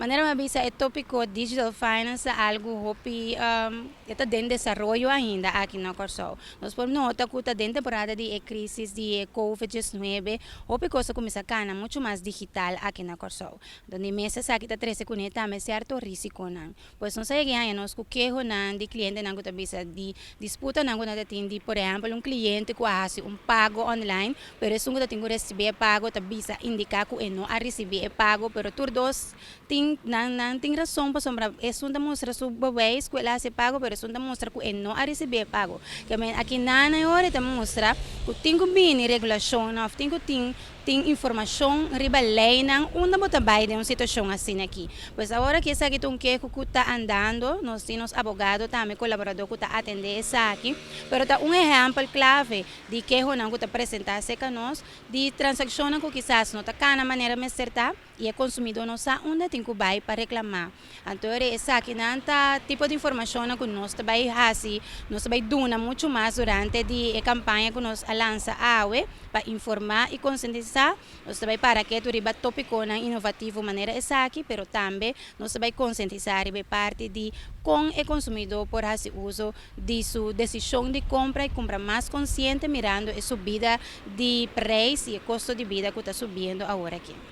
Manera mi a bisa, e tópiko digital finance ta algu hopi ta den desaroyo ainda aki na Kòrsou. Nos por nota ku ta den temporada di e krísis di COVID-19, hopi kos a kuminsá kana muchu mas digital aki na Kòrsou. Donde mes esaki ta trese kuné tambe sierto risikonan. Pues nos a yega haña nos ku kehonan di klientenan ku ta bisa di disputanan ku nan ta tin di, por ehèmpel, un kliente ku a hasi un pago online, pero esun ku ta tin ku risibí e pago ta bisa indiká ku e no a risibí e pago, pero tur dos tin nan tin rason, pasobra esun ta mustra su bewijs ku el a hasi e pago, pero esun ta mustra ku e no a risibí e pago. Ke men aki nan e ora e ta mustra ku tin ku bini regulashonnan òf tin ku tin informashon riba leinan unda bo ta bai den un situashon asina aki. Pues awor aki esaki ta un keho ku ta andando, nos tin nos abogado tambe kolaboradó ku ta atendé esaki, pero ta un ehèmpel klave di kehonan ku ta presentá serka nos di transakshonnan ku kisas no ta kana manera mester ta i e konsumidó no sa unda tin ku bai pa reklamá. Anto esakinan ta tipo di informashonnan ku nos ta bai hasi, nos ta bai duna muchu mas durante di e kampaña ku nos a lansa awe pa informá i konsientisá. Nos ta bai para ketu riba tópikonan inovativo manera esaki, pero tambe nos ta bai konsientisá riba e parti di kon e konsumidó por hasi uso di su desishon di kompra i kumpra mas konsiente mirando e subida di preis i e kosto di bida ku ta subiendo awor aki.